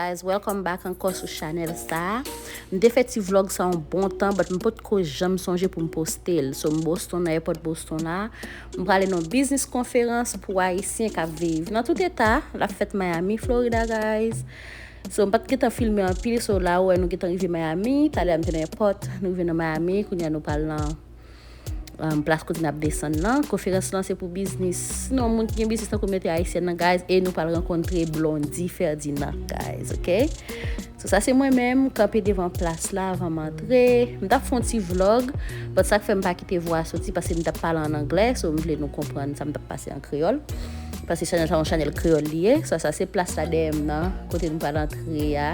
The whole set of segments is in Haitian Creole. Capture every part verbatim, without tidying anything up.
Guys, welcome back ankò sou chanèl sa. M te fè ti vlog sa yon bon tan, but m potko janm sonje pou m poste l. So, m Boston, nan èpòt Boston la. M prale nan business conference pou Ayisyen k ap viv nan tout eta. L ap fèt Miami, Florida, guys. So, m pa t gentan filme anpil, so la ou wè nou gentan rive Miami. Talè a m te nan èpòt, nou rive nan Miami, kounye a nou pral nan um, plas kote n ap desann nan. Konferans lan se pou biznis. Sinon, moun ki gen biznis nan kominote ayisyèn nan, guys, e nou pral rankontre Blondy Ferdinand, guys, ok? So, sa se mwen menm, m kanpe devan plas la avan m antre. M t ap fè yon ti vlog, but sa k fè m pa kite vwa a soti, paske m t ap pale an anglè, so m vle nou konprann sa m t ap pase an kreyòl. Paske chanèl sa yon chanèl kreyòl li ye. So, sa se plas la dèyè m nan, kote nou pral antre a.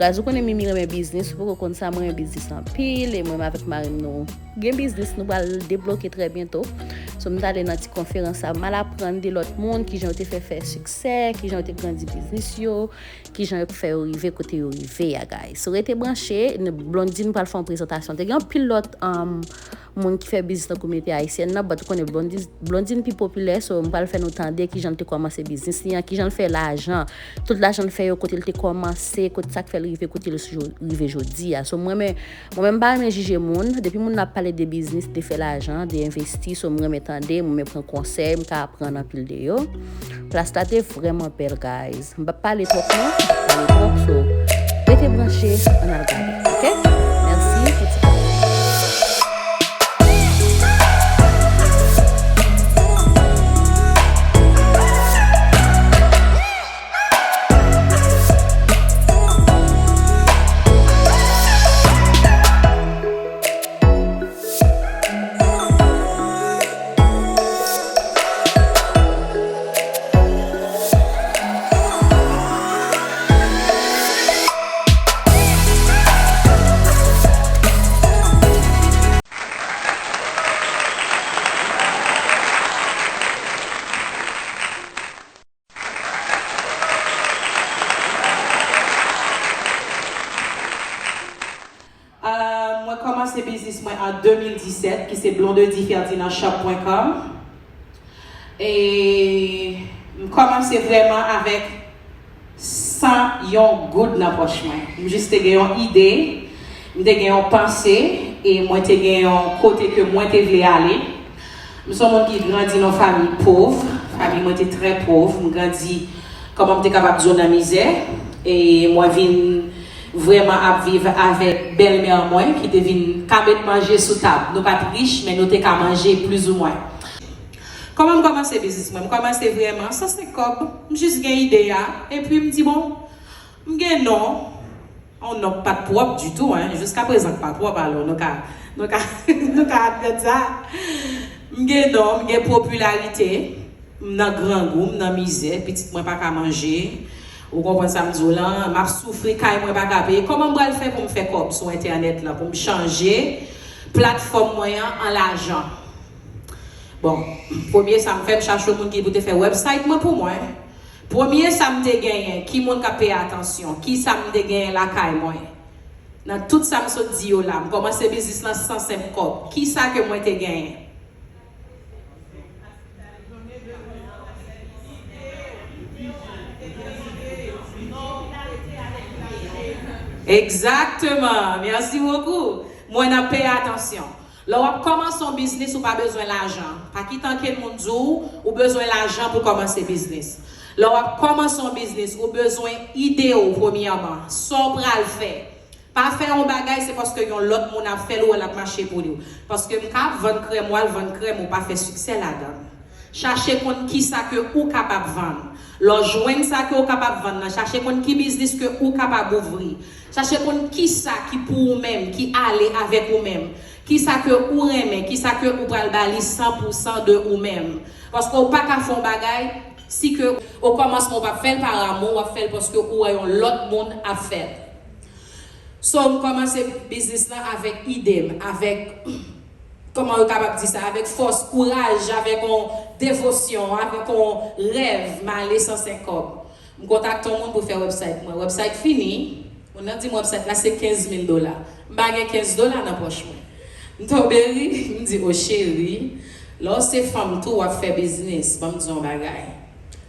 Guys, ou konnen Mimi renmen biznis, ou poko konn sa, mwen renmen biznis anpil, e mwen avèk mari m nou gen biznis nou pral debloke trè byento. So, m t ale nan ti konferans sa, m al aprann de lòt moun, kijan yo te fè fè siksè, kijan yo te grandi biznis yo, kijan yo fè yo rive kote yo rive a, guys. So, rete branche, n-, Blondine pral fè yon prezantasyon. Te gen anpil lòt, um, moun ki fè biznis nan kominote ayisyèn nan, but ou konnen Blondine, Blondine pi popilè, so m pral fè nou tande kijan l te kòmanse biznis li an, kijan l fè lajan, tout lajan l fè yo, kote l te kòmanse, kote sa k fè l rive kote l jo-, rive jodi a. So, mwen menm, mwen menm m pa renmen jije moun. Depi moun ap pale de biznis, de fè lajan, de envesti, so m renmen tande, m renmen pran konsèy, m ka aprann anpil de yo. Plas la te vrèman bèl, guys. M p ap pale twòp non, m p ap pale twòp, so rete branche, ann al gade, ok? Mèsi pou ti Ah, mwen kòmanse biznis mwen an de mil disèt, ki se blondedy ferdinand shop pwen kòm. E m kòmanse vrèman avèk san yon goud nan pòch mwen. M jis te gen yon ide, m te gen yon panse, e mwen te gen yon kote ke mwen te vle ale. M se yon moun ki grandi nan yon fanmi pòv, fanmi mwen te trè pòv, m grandi, kòman m te kapab di w, nan mizè, e mwen vin vrèman ap viv avèk bèlmè mwen ki te vin ka met manje sou tab. Nou pa t rich, men nou te ka manje plizoumwen. Kòman m kòmanse biznis mwen? M kòmanse vrèman san senk kòb. M jis gen ide a, epi m di, bon, m gen non. On non k pa t pwòp ditou, en. Jiskaprezan k pa pwòp, alò, nou ka, nou ka, nou ka admèt sa. M gen non, m gen popilarite, m nan grangou, m nan mizè, pitit mwen pa ka manje. Ou konprann sa m di w lan? M ap soufri, kay mwen pa ka peye. Kòman m pral fè pou m fè kòb sou entènèt lan, pou m chanje platfòm mwen an an lajan? Bon, premye sa m fè, m chache yon moun ki pou te fè website mwen pou mwen. Premye sa m te genyen, ki moun k ap peye atansyon? Kisa m te genyen lakay mwen? Nan tout sa m sot di yo la, m kòmanse biznis lan san senk kòb. Kisa ke mwen te genyen? Egzakteman. Mèsi bokou. Mwen ap peye atansyon. Lè w ap kòmanse yon biznis, ou pa bezwen lajan. Pa kite ankenn moun di w ou bezwen lajan pou kòmanse biznis. Lè w ap kòmanse yon biznis, ou bezwen ide w premyèman. Sa w pral fè. Pa fè yon bagay se paske yon lòt moun ap fè l ou wè l ap mache pou li. Paske m ka ap vann krèm, w al vann krèm, ou pa fè siksè ladan l. Chache konn kisa ke ou kapab vann. Lè w jwenn sa ke w kapab vann nan, chache konn ki biznis ke ou kapab ouvri. Chache konn kisa ki pou ou menm, ki ale avèk ou menm. Kisa ke ou renmen, kisa ke ou pral ba li san pou san de ou menm. Paske w pa ka fè yon bagay si ke okòmansman w p ap fè l pa amou, w ap fè l paske ou wè yon lòt moun ap fè l. So, m kòmanse biznis lan avèk ide m, avèk, kòman yo kapab di sa, avèk fòs, kouraj, avèk yon devosyon, avèk yon rèv, m ale san senk kòb. M kontakte yon moun pou fè website mwen. Website fini, moun nan di m website la se kenz mil dola. M pa gen kenz dola nan pòch mwen. M tonbe ri, m di, o cheri, lè w se fanm tou, w ap fè biznis, ban m di w yon bagay.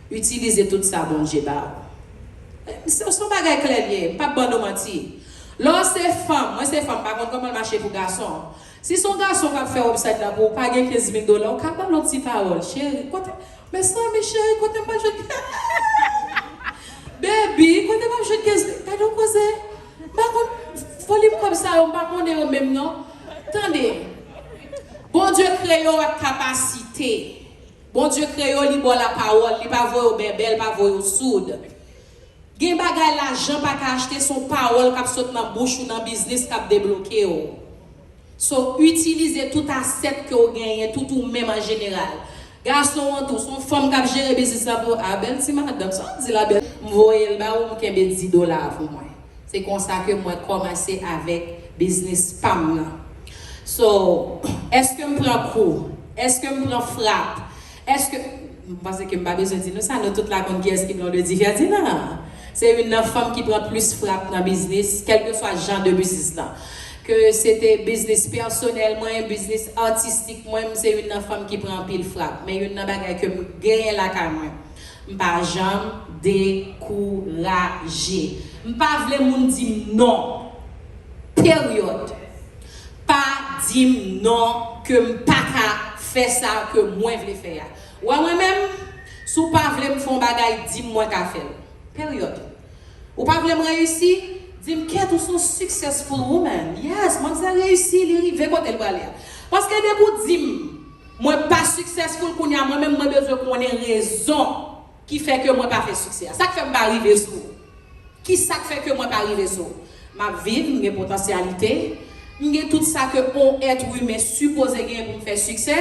Itilize tout sa Bondye ba w. Se se yon bagay klè l ye, m p ap ban nou manti. Lè w se fanm, mwen se fanm, m pa konn kòman l mache pou gason. Si se yon gason k ap fè website la pou ou, pa gen kenz mil dola, ou ka ba l yon ti pawòl, cheri, kote, mezanmi, cheri, kote m pral jwenn, baby, kote m ap jwenn kenz mil, gade yon koze, m pa konn, foli m kòb sa yo, m pa konnen yo menm non. Tande, Bondye kreye w ak kapasite. Bondye kreye w, li ba w lapawòl, li pa voye w bèbè, li pa voye w soud. Gen bagay lajan pa ka achte, se yon pawòl k ap sot nan bouch ou nan biznis k ap debloke w. So, itilize tout asèt ke w genyen, tout ou menm an jeneral. Gason an tou, se yon fanm k ap jere biznis la pou, a, bèl ti madanm, sa w di la bèl. M voye l ba ou, m kenbe di dola pou mwen. Se konsa ke mwen kòmanse avèk biznis pa m nan. So, èske m pran kou? Èske m pran frap? Èske, m panse ke m pa bezwen di nou sa, nou tout la konn kiyès ki Blondedy Ferdinand. Se youn nan fanm ki pran plis frap nan biznis, kèlkeswa jan de biznis lan. Ke se te biznis pèsonèl mwen, biznis atistik mwen, m se youn nan fanm ki pran anpil frap. Men youn nan bagay ke m genyen lakay mwen, m pa janm dekouraje. M pa vle moun di m non. Peryòd. Pa di m non ke m pa ka fè sa ke mwen vle fè a. Ou wè mwen menm, si w pa vle m fè yon bagay, di m mwen ka fè l. Peryòd. Ou pa vle m reyisi? Di m, Kèt, ou se yon successful woman. Yes, manmzèl reyisi, li rive kote l prale a. Paske depi w di m, mwen pa successful kounye a, mwen menm mwen bezwen konnen rezon ki fè ke mwen pa fè siksè a. Sa k fè m pa rive sou ou? Ki sa k fè ke mwen pa rive sou ou? M ap viv, m gen potansyalite, m gen tout sa ke yon èt imen sipoze genyen pou m fè siksè.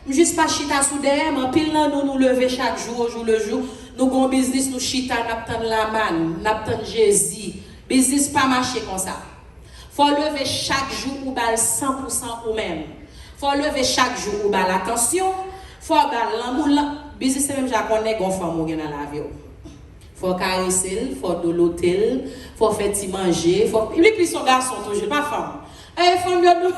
M jis pa chita sou dèyè m. Anpil nan nou, nou leve chak jou, au jour le jour. Nou gen yon biznis, nou chita, n ap tann lamann, n ap tann Jezi. Biznis pa mache konsa. Fò w leve chak jou ou ba l san pou san ou menm. Fò w leve chak jou ou ba l atansyon. Fò w ba l lanmou. Lan-, biznis se menm jan ak yon nèg, yon fanm ou gen nan lavi w. Fò w karese l, fò w dolote l, fò w fè ti manje, fò, li plis yon gason toujou, li pa fanm. E fanm yo dou.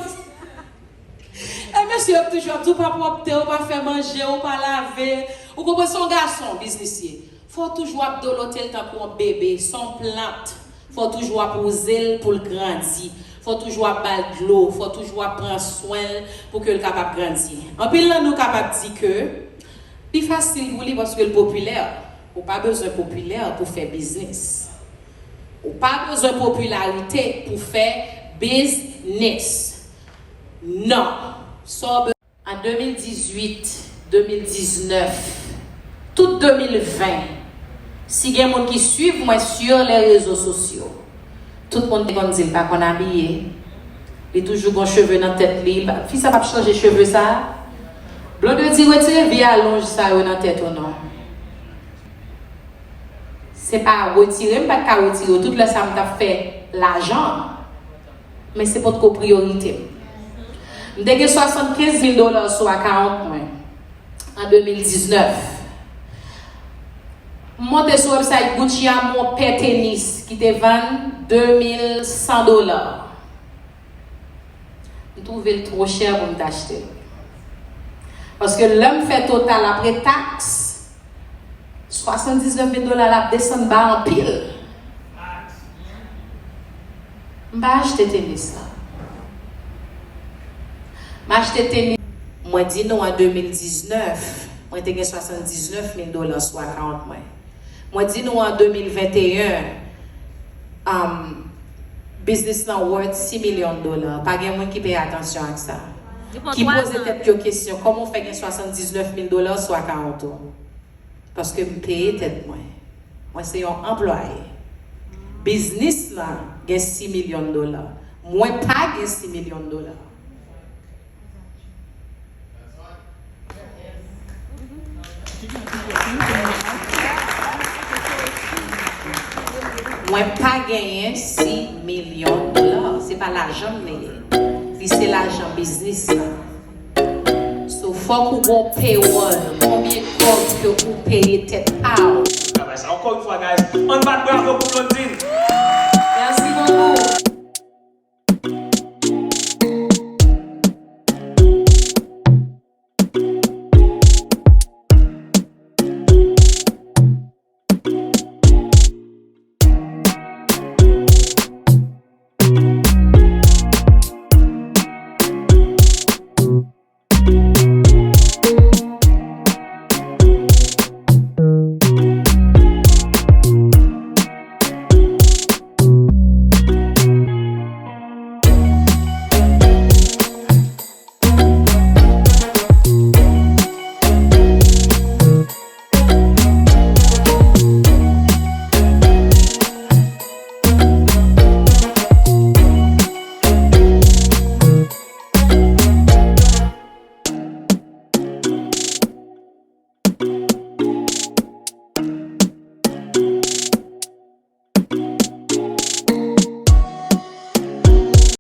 E mesye yo toujou ap di w pa pwòpte, w pa fè manje, w pa lave. Ou konprann, se yon gason biznis ye. Fò w toujou ap dolote l tankou yon bebe, se yon plant. Fò w toujou ap wouze l pou l grandi. Fò w toujou ap ba l dlo, fò w toujou ap pran swen l pou ke l kapab grandi. Anpil nan nou kapab di ke li fasil pou li paske l popilè. Ou pa bezwen popilè pou fè biznis. Ou pa bezwen popilarite pou fè biznis. Non. Sa w be-, an de mil dizuit, de mil diznèf, tout de mil ven, si gen moun ki swiv mwen sur les réseaux sociaux, tout moun te konn di l pa konn abiye. Li toujou gon cheve nan tèt li. Fi sa p ap chanje cheve sa. Blondedy, retire vye alonj sa yo nan tèt ou non. Se pa retire, m pa t ka retire yo. Tout lè sa m t ap fè lajan. Men se potko priyorite m. M te gen swasannkenz mil dola sou akawont mwen an de mil diznèf. M monte sou website Gucci a, m wè yon pè tenis ki te vann de mil san dola. M twouve l twò chè pou m t achte l. Paske lè m fè total apre taks, swasanndiznèf mil dola la ap desann ba anpil. M pa achte tenis la. M achte tenis. Mwen di nou an de mil diznèf, mwen te gen swasanndiznèf mil dola sou akawont mwen. Mwen di nou an de mil venteyen, um, biznis lan worth sis milyon dola. Pa gen moun ki peye atansyon ak sa. Ki poze tèt yo kesyon, kòman w fè gen swasanndiznèf mil dola sou akawont ou? Paske m peye tèt mwen. Mwen se yon anplwaye. Biznis lan gen sis milyon dola. Mwen pa gen sis milyon dola. Mwen pa genyen sis milyon dola. Se pa lajan m li ye. Li se lajan biznis la. So, fòk ou gon pewòl. Konbyen kòb ke ou peye tèt pa w? Travay sa. Encore une fois, guys, ann bat bravo pou Blondine. Merci beaucoup.